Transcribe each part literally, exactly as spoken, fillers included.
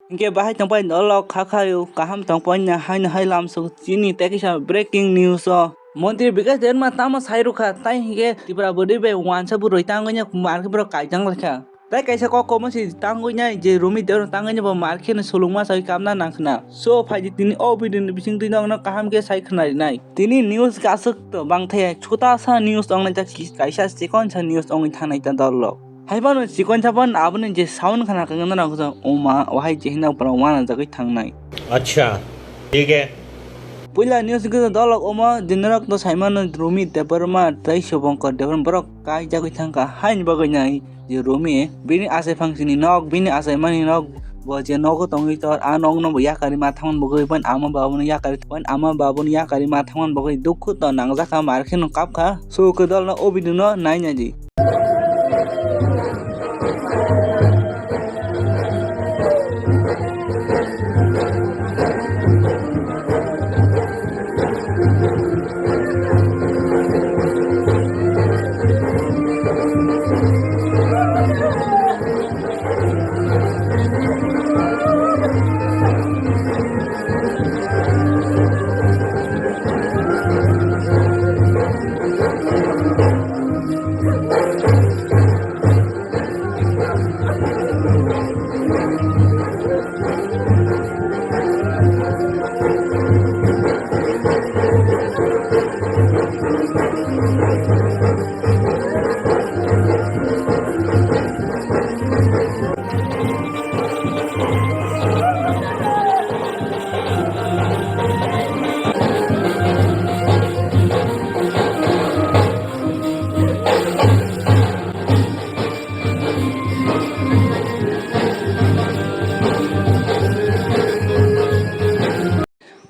Hinkhe bahai tongpai dolok kha khayo kaham tongpai na haino hai lamsok chini tei kisa breaking news o. Montri Bikash Debbarma tamo sai rwkha, tai hinkhe Tripura bwrwi bai wansa bwrwi tangwi nya markhe borok kaijang laikha. Tai kaisa kok komo se tangwi nai je Rumi Debbarma tangwi nya bo markhe no sulungma sai kamna nangkhna. So phaidi tini o video ni bising twi nokno kaham khe sai khna rinai. Tini news khe aswk to bangthai chutasa news tongnai ta kaisa chikon sa news ongwi thangnai ta dolok. Hai phano chikon sa phano aboni je sound khna khe nang khe oma wahai je hino pora wana jagwi thangnai. Acha, thik hai. Puila news khe dolok omo dinarok to saimano Rumi Debbarma tei Subhankar Debbarma borok kaijagwi thangkha haini bagwi nai je Rumi bini achai phangsini nok bini achaimani nok bo je nogo tongwi tor a nokno bo yakarwi ma thangmani bagwi ban ama babuno yakarwi ban ama babuno yakarwi ma thangmani bagwi dukhu to nangjakha markheno kapkha so khe dolno o video no nai naidi.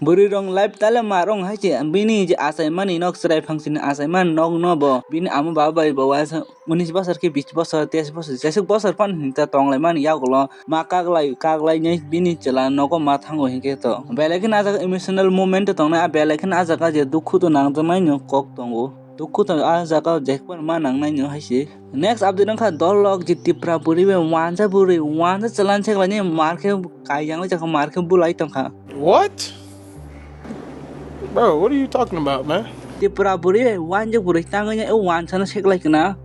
Bwrwi rong life tale ma rong hai se bini je achaimani nok chwrai phangsini achaimani nok no bo bini ama baba bai bo uaisa unis bosor khe bis bosor teis bosor jeswk bosor phano hinta tonglaimani yagulo ma kaglai kaglai nai bini chwla nogo ma thango hinkhe to belai kheno ah jaga emotional moment tongnai ah belai kheno ah jaga je dukhu to nangjaknai no kok tongo. Dukhu to ah jaga jekbar ma nangnai no hai se. Next update wngkha dolok je Tipra bwrwi bai wansa bwrwi wansa chwla ni seklaini mar khe kaijangwi jakha mar khe bulai tongkha. What? Bro, what are you talking about, man? Tipra bwrwi bai wanjak bwrwi tangwi wansa no seklai khna.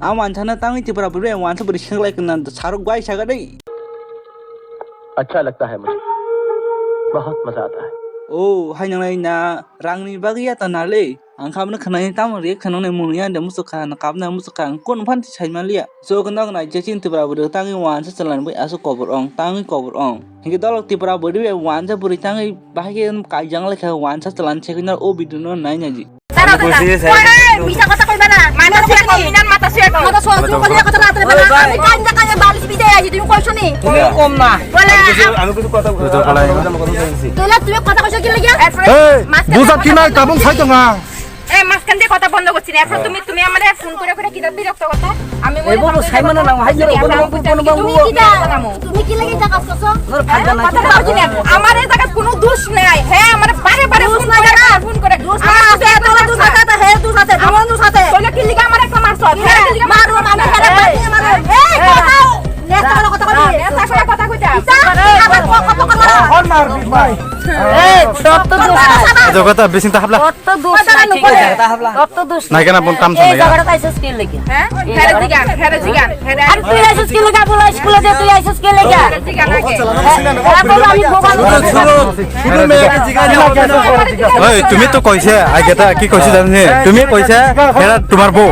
A wansa no tangwi Tipra bwrwi bai wansa bwrwi seklai khna sarok bai saga dei. अच्छा लगता है मुझे, बहुत मजा आता है। O hai nangnai na rangni bagwi ya ta nalei. Ang kha abono khwnai tamo reaction wngnai mwnwi ya de muchukha na kapna muchukha ang kun phan sai manliya. So khno nai je chin Tipra bwrwi tangwi wansa chwla ni bai aswk kobor ong tangwi kobor ong. Hinkhe dolok Tipra bwrwi bai wansa bwrwi tangwi bahai khe kaijang lai kha wansa chwla ni second o video no nai naidi. Tara Ano tara. Kusi, sir. Oi, oi, misa kotha koi mana? Mata suya ko minan mata suya ko. Mata suya ko kotha kotha mana? Oi, bai. Ami kan jaka ya balis bide aji tumi koiso ni. Tumi kom na. Wala. Ami kusi, ami kusi kotha Betul pala ya. Tula tumi kotha koiso ki lagi? Hey, busa kinai tabung sai tonga. Eh, mas kan de kotha bondo gochini. Ephor tumi, tumi amare phone kore kore kida birokto kotha. Ami mone ebo bo sai mana nang hai jero bono bono bono. Tumi kida? Tumi ki lagi jaga soso? Nor phai jana. Kotha bondo gochini. Amare jaga kono dos nai. He amare bare bare phone kore, bare phone kore. Dos nai. Amare jaga kono dos nai. He dos ase, dos dos ase. Toile ki lagi amare ekta marso? He ki lagi amare ekta marso? Maru, mami, kare, mami, mami. Hey, kotha. Next kotha kotha. Next kotha kotha. Hon mar bhai. Hey, sab to dos. Jogo ta bising ta habla. Kotto dos na, thik ase. Kotto dos. Nai kena pun tam sana ya. Ei jaga ta isus ke lagi. Hah? Hera jigan, hera jigan, hera. Are tui isus ke lagi, bola school de tui isus ke lagi. Hera jigan age. Hera bola ami boba. Oi, তুমি তো কৈছে, আগে তা কি কৈছে জানো নি? তুমি কৈছে, হেৰা তোমাৰ বউ।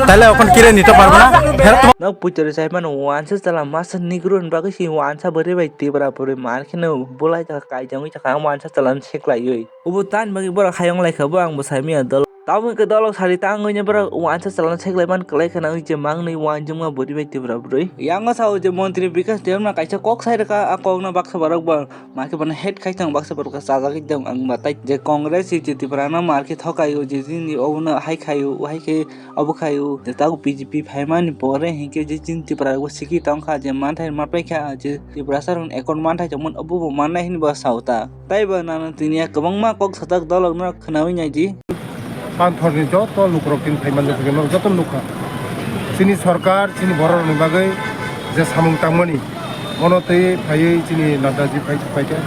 তাহলে এখন কিরে নিতে পারবো না? হেরা তোমার Nok puitore sai mano wansa chala masa nigro ni bagwi si wansa bwrwi bai Tipra bwrwi mar kheno bulai ta kaijangwi ta kha wansa chala ni seklaiwi. Ubo tani bagwi borok hayung lai kha bo ang bo sai manya dol. Tamo hwnkhe dolok sari tangwi ni borok uansa chalana seklai man kwlai khna wngwi je mangni uanjukma bwrwi bai Tripura bwrwi. Yango sao je montri Bikash Debbarma kaisa kok sai rwkha, a kokno baksa borok bo ma khe bono hate khai tong, baksa borok chajagwi tong. Ang ba tai je Congress si je Tripura no mar khe thokaio, je chini obono hai khaio, hai khe obo khaio. Je tabuk B J P phaimani pore hinkhe je chini Tripura bo sikhi tongkha, je manthai ma paikha, je Tiprasa rokni account manthai tongmani obo bo mannai hinwi bo sao ta. Taibo nana tini ya kwbangma kok sajak dolok no khwnawi naidi. Panthorni joto lukurok tini phai manjak, joto nukha. Chini sorkar, chini bororokni bagwi je samung tangmani, ono twi phaiwi chini Naddaji phai, phaikha.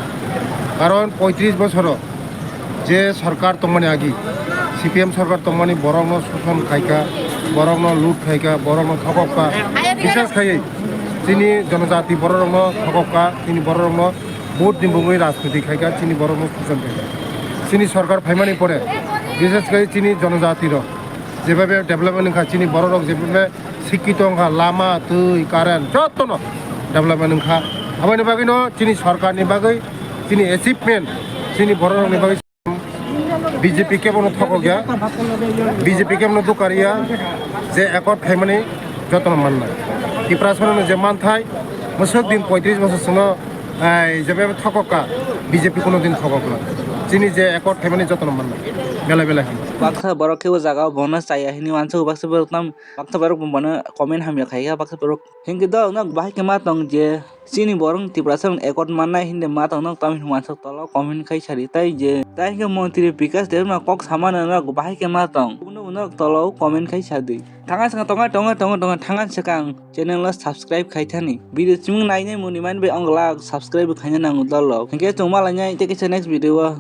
Karon poitris bosoro je sorkar tongmani agi, C P M sorkar tongmani borokno soson khaikha, borokno lut khaikha, borokno thokokha. Bishes khaiwi chini jonojati bororokno thokokha, chini bororokno vote ni bumui rajniti khaikha, chini borokno soson khaikha. Chini sorkar phaimani pore, bishes khai chini jonojati rok jebhabe development wngkha, chini bororok jebhabe sikkhito wngkha, lama, twi, current jotono development wngkha. Aboni bagwino chini sorkarni bagwi chini achievement, chini bororokni bagwi B J P kebono thokok ya, B J P kebono dukar ya, je accord khaimani jotono manna. Tiprasano je manthai, mwswk din poitris bosor swngo, ai, jebe thokok ka, B J P kuno din thokok na. Chini je accord khaimani jotono manna. Belai belai ham. Baksa borok kebo jaga o bono chaya hini uansuk, baksa borok tam, baksa borok bono comment hamya khaikha, baksa borok hinkhe dol nok bahai khe ma tong je chini borok Tiprasa rok accord mannai hindi ma tong nok tam hini uansuk tolo comment khai sadi tai je tai hinkhe montri Bikash Debbarma kok samano nok bahai khe ma tong, bono nok tolo comment khai sadi. Thangan saka tonga tonga tonga tonga thangan saka ang channel no subscribe khai thani, video chimung nainai muni man bai ong lak subscribe khaina nango dol rok. Hinkhe chwng malainai tei kaisa next video o.